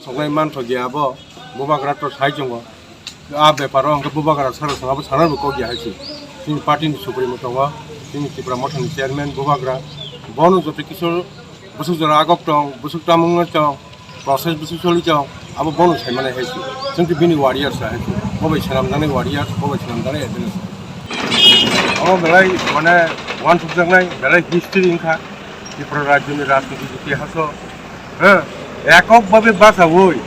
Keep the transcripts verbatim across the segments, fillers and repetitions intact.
Soknai manthok ya abo, bubagra to sai chongo. A beparo hwnkhe bubagra sara song abo sanarbo kok ya hai se. Chini party ni supremo tongo, chini Tipra Motha ni chairman bubagra. Bono joto kisu bwswk jora agok tong, bwswk tamung tong, process bwswk choli tong, abo bono sai mani hai se. Chwng khe bini warriors hai se. Bo bai swnam janai warriors, bo bai swnam janai adres. Abo belai mane uansukjaknai, belai history wngkha. Tripura rajyoni rajniti itihaso, ha, ekokbhabe bachaui,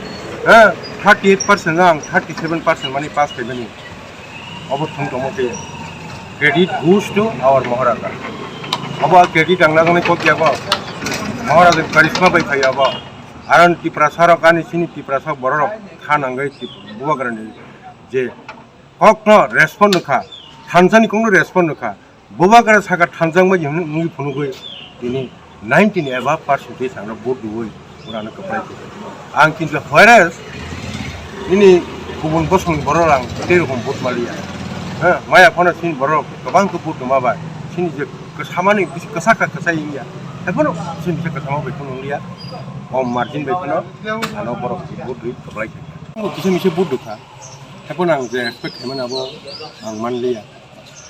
ha, thirty eight percent ang thirty seven percent mani pass khaimani. Obo thung tongmo khe credit goes to our Maharaja. Obo credit ang najaknai kok ya bo. Maharaja karishma bai phai abo. Aron Tiprasa rok ani chini Tiprasa borok rok kha nangwi Tip-, bubagrani je kokno respond nukha, thansani kokno respond nukha. Bubagra saka thanjakma wngwi phunugwi tini ninety ni above percentage ang vote rwui purano kwplai khe. Ang kintu whereas nini kubun bosongni borok ang tei rokom vote maliya. Ha, maya phano chini borok kwbang khe vote rwma bai chini je kwsamani bisi kwsa kha kwsa wngya. Haiphano chini je kwsama bai phano wngya. Kom margin bai phano ano borok vote rwui kwplai khe. Kisa misa vote rwkha. Haiphano ang je expect khaimani abo ang manliya.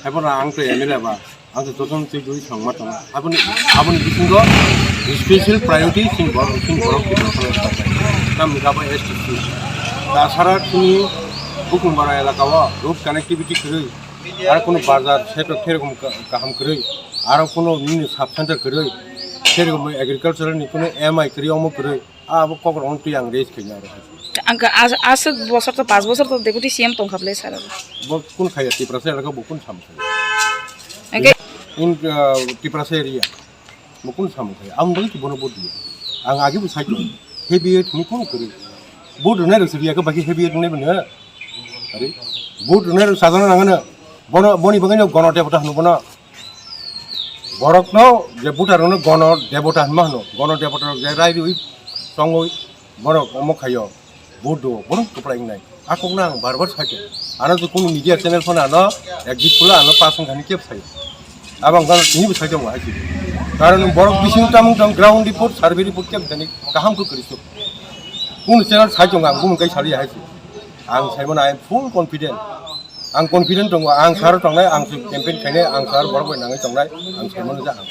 Haiphano ang to M L A ba, ang to jotono twi dui thangma tongo. Aboni, aboni bisingo special priority chini borok, chini borok Tiprasa rok sajak. Tamni kabo S T C. Tasara chini Bukumbara elaka o road connectivity kwrwi, aro kuno bazar seto kherokm ka-, kaham kwrwi, aro kuno nini sub center kwrwi, kherokm agricultural ni kuno M I kwrwi omo kwrwi. Ah, abo kok rok twi ang raise khaina aro. Ang kha as-, aswk bosor to, panch bosor to deputy C M tongkha bwle sir abo. Bo kun khaya Tiprasa elaka bo kun sam khaya. Hwnkhe in, ah, Tiprasa area. Bo kun sam khaya. Ang doi bono vote diya. Ang agi bo sai heavy weight ni kun kuri. Vote rwnai rok siriya ka bagi heavy weight ni bana. Ari. Vote rwnai rok sajana nangana. Bono, boni bagwi no gono debota hanu bono. Borokno je voter rokno gono debota hinma hino, gono debota rok je rai riwi tongwi borok omo khaio, vote do, borok kwplai wngnai. A kokno ang bar bar sakhe. Ano je kunu media channel phano ano exit pula ano pass wngkha hinwi kebo sai. Abo ang gana tinibo sai tongo hai se. Karon borok bising tamung tong ground report, survey report kebo thani kaham khe kwrwi se. Kunu channel sai tongo ang bumung kai saliya hai se. Ang saimano I am full confident. Ang confident tongo, ang sar tongnai, ang se campaign khainai, ang sar borok bai nangwi tongnai, ang saimano ja ang.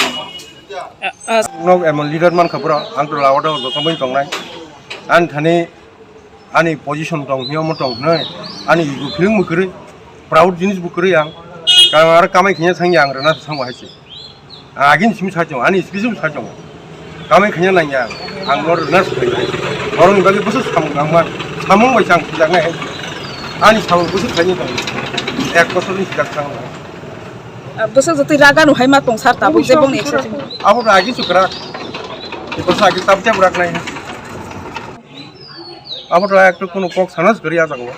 Ah, ah. Ang no emon leader mankha bro, ang to lawado joto bai tongnai. Ani thani, ani position tong, hwnwi omo tong hwnwi, ani ego feeling bo kwrwi, proud jinis bo kwrwi ang. Karon aro kamai khaiya sangya ang rwna se sango hai se. Agini simi sai tongo, ani speech bo sai tongo. Kamai khaina nangya, ang no rwna se phai. Borokni bagwi bwswk samung nangma, samung bai chang sijaknai hai. Ani samung bwswk khaini tong. Ek bosor ni sijak chang nang. Ah, bwswk jotoi raga no hai ma tong sar tabuk je bongni exercise. Abo to agi chukra. Iko sa agi tab jab raknai. Abo to ek to kuno kok sana se kwrwi a jaga o.